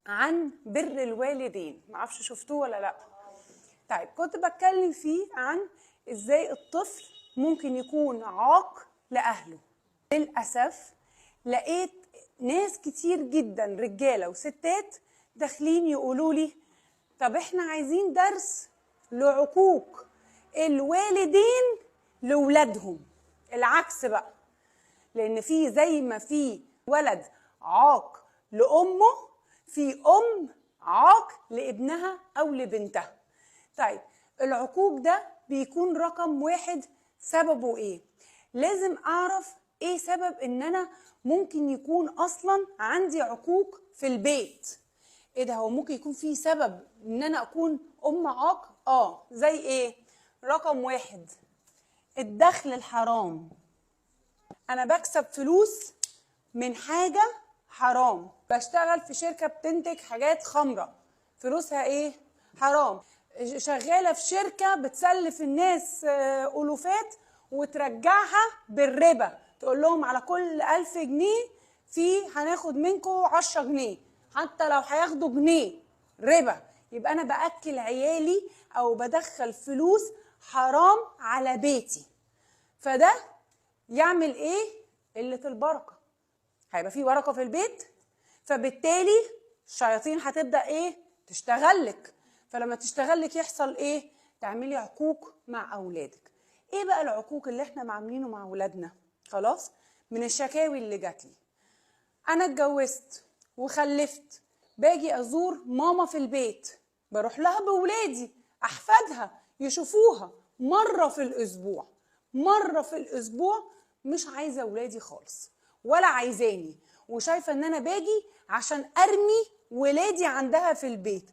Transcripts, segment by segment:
عن بر الوالدين، معرفش شفتوه ولا لا. طيب كنت بتكلم فيه عن ازاي الطفل ممكن يكون عاق لأهله. للأسف لقيت ناس كتير جدا رجالة وستات داخلين يقولوا لي طب احنا عايزين درس لعقوق الوالدين لولادهم. العكس بقى، لأن في زي ما في ولد عاق لأمه، في أم عاق لابنها أو لبنتها. طيب العقوق ده بيكون رقم واحد، سببه إيه؟ لازم أعرف إيه سبب إن أنا ممكن يكون أصلا عندي عقوق في البيت. إيه ده، هو ممكن يكون في سبب إن أنا أكون أم عاق؟ زي إيه؟ رقم واحد، الدخل الحرام. أنا بكسب فلوس من حاجة حرام، بشتغل في شركة بتنتج حاجات خمرة، فلوسها إيه؟ حرام. شغالة في شركة بتسلف الناس ألوفات وترجعها بالربا، تقول لهم على كل 1000 جنيه في هناخد منكم 10 جنيه، حتى لو هياخدوا جنيه ربا. يبقى أنا بأكل عيالي أو بدخل فلوس حرام على بيتي. فده يعمل إيه؟ قلة البركة. هيبقى في بركة في البيت، فبالتالي الشياطين هتبدأ إيه؟ تشتغلك. فلما تشتغلك يحصل إيه؟ تعملي عقوق مع أولادك. إيه بقى العقوق اللي إحنا عاملينه مع أولادنا؟ خلاص، من الشكاوي اللي جات لي، أنا اتجوزت وخلفت، باجي أزور ماما في البيت، بروح لها بولادي أحفادها يشوفوها مرة في الأسبوع، مرة في الأسبوع. مش عايزة ولادي خالص ولا عايزاني، وشايفة إن أنا باجي عشان أرمي ولادي عندها في البيت.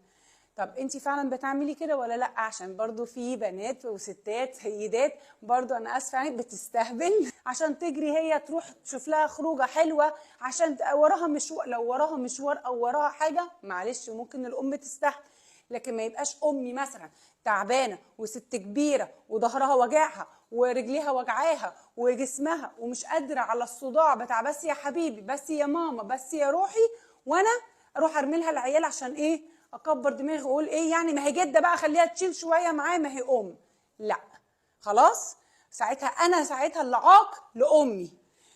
طب انت فعلا بتعملي كده ولا لا؟ عشان برضو في بنات وستات سيدات برضو، انا اسفه يعني، بتستهبل عشان تجري هي تروح تشوف لها خروجه حلوة، عشان وراها مشوار. لو وراها مشوار او وراها حاجة معلش ممكن الام تستحمل، لكن ما يبقاش امي مثلا تعبانة وست كبيرة وظهرها وجعها ورجليها وجعاها وجسمها ومش قادرة على الصداع بتاع بس يا حبيبي بس يا ماما بس يا روحي، وانا اروح ارمي لها العيال عشان ايه؟ اكبر دماغي واقول ايه يعني، ما هي جده بقى خليها تشيل شوية معايا، ما هي ام. لا خلاص، ساعتها انا ساعتها اللي عاق لامي،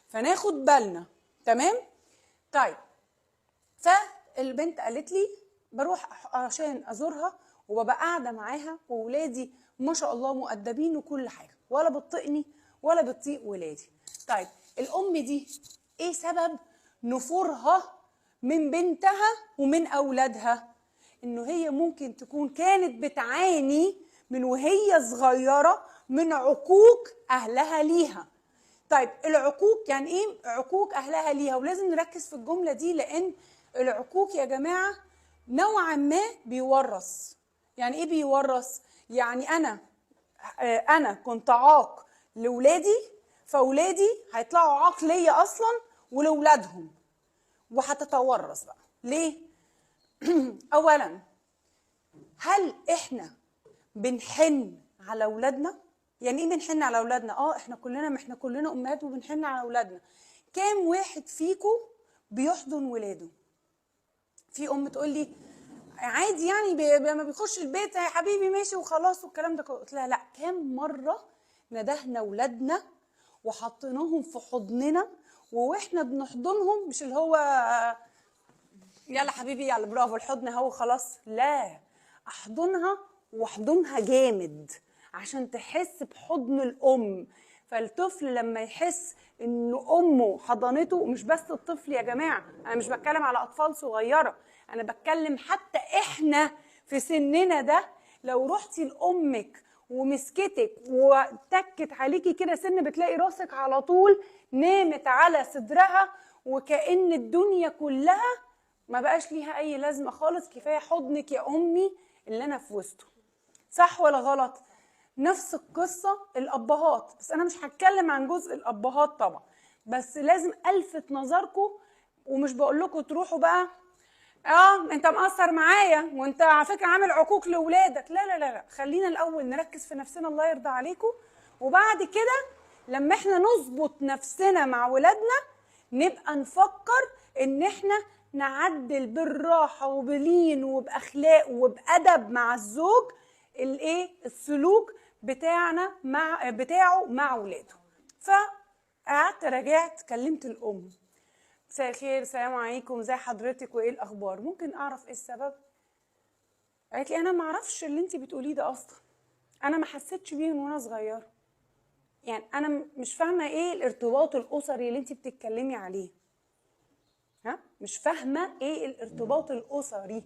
فناخد بالنا. تمام؟ طيب فالبنت قالت لي بروح عشان ازورها وببقى قاعدة معاها وولادي ما شاء الله مؤدبين وكل حاجة، ولا بتطيقني ولا بتطيق ولادي. طيب الام دي ايه سبب نفورها من بنتها ومن اولادها؟ انه هي ممكن تكون كانت بتعاني من وهي صغيرة من عقوق اهلها ليها. طيب العقوق يعني ايه عقوق اهلها ليها؟ ولازم نركز في الجملة دي، لان العقوق يا جماعة نوعا ما بيورث. يعني ايه بيورث؟ يعني انا كنت عاق لولادي، فولادي هيطلعوا عاق ليا اصلا ولولادهم، وهتتورث بقى. ليه؟ اولا، هل احنا بنحن على اولادنا؟ يعني ايه بنحن على اولادنا؟ احنا كلنا، ما احنا كلنا امهات وبنحن على اولادنا. كام واحد فيكم بيحضن ولاده؟ في ام تقول لي عادي يعني لما بيخش البيت يا حبيبي ماشي وخلاص والكلام ده. قلت لها لا، كام مرة ندهنا اولادنا وحطيناهم في حضننا واحنا بنحضنهم، مش اللي هو يلا حبيبي يلا برافو الحضن اهو خلاص، لا، احضنها واحضنها جامد عشان تحس بحضن الام. فالطفل لما يحس ان امه حضنته، مش بس الطفل يا جماعة، انا مش بتكلم على اطفال صغيرة، انا بتكلم حتى احنا في سننا ده، لو رحتي لامك ومسكتك وتكت عليكي كده سن، بتلاقي راسك على طول نامت على صدرها، وكأن الدنيا كلها ما بقاش ليها اي لازمه خالص، كفاية حضنك يا امي اللي انا في وسطه. صح ولا غلط؟ نفس القصة الابهات، بس انا مش هتكلم عن جزء الابهات طبعا، بس لازم الفت نظركم، ومش بقول لكم تروحوا بقى انت مقصر معايا وانت على فكرة عامل عقوق لاولادك، لا لا لا لا، خلينا الاول نركز في نفسنا الله يرضى عليكم، وبعد كده لما احنا نظبط نفسنا مع ولادنا نبقى نفكر ان احنا نعدل بالراحة وبلين وباخلاق وبادب مع الزوج الايه السلوك بتاعنا مع بتاعه مع ولاده. فقعدت راجعت، كلمت الام، مساء الخير، السلام عليكم، ازي حضرتك وايه الاخبار، ممكن اعرف ايه السبب؟ قالت لي انا ما اعرفش اللي انت بتقوليه ده اصلا، انا ما حسيتش بيه من وانا صغيرة، يعني انا مش فاهمه ايه الارتباط الاسري اللي انت بتتكلمي عليه. ها، مش فاهمه ايه الارتباط الاسري،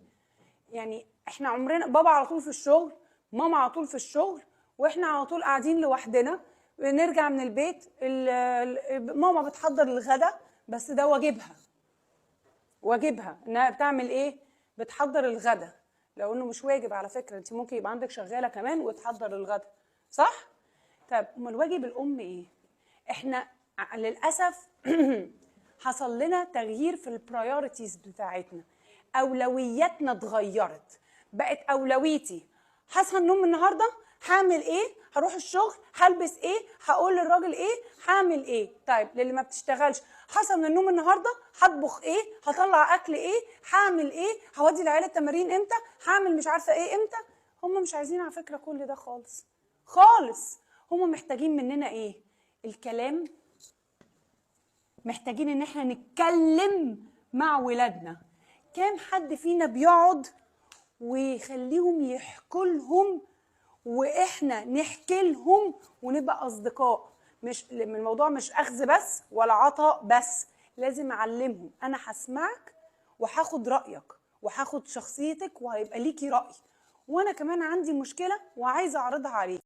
يعني احنا عمرنا بابا على طول في الشغل، ماما على طول في الشغل، واحنا على طول قاعدين لوحدنا، بنرجع من البيت ماما بتحضر الغدا، بس ده واجبها، واجبها انها بتعمل ايه؟ بتحضر الغدا، لو انه مش واجب على فكرة، انت ممكن يبقى عندك شغالة كمان وتحضر الغدا، صح؟ طب امال واجب الام ايه؟ احنا للاسف حصل لنا تغيير في ال priorities بتاعتنا، اولوياتنا اتغيرت، بقت اولويتي هصحى النوم النهارده هعمل ايه، هروح الشغل هلبس ايه، هقول للراجل ايه، هعمل ايه. طيب للي ما بتشتغلش، هصحى من النوم النهارده هطبخ ايه، هطلع اكل ايه، هعمل ايه، هودي العيال التمارين امتى، هعمل مش عارفه ايه امتى. هم مش عايزين على فكرة كل ده خالص خالص. هم محتاجين مننا ايه؟ الكلام. محتاجين ان احنا نتكلم مع ولادنا. كام حد فينا بيقعد ويخليهم يحكوا لهم واحنا نحكي لهم ونبقى اصدقاء؟ مش الموضوع مش اخذ بس ولا عطاء بس، لازم اعلمهم انا هسمعك وهاخد رايك وهاخد شخصيتك وهيبقى ليكي راي، وانا كمان عندي مشكلة وعايزه اعرضها عليك.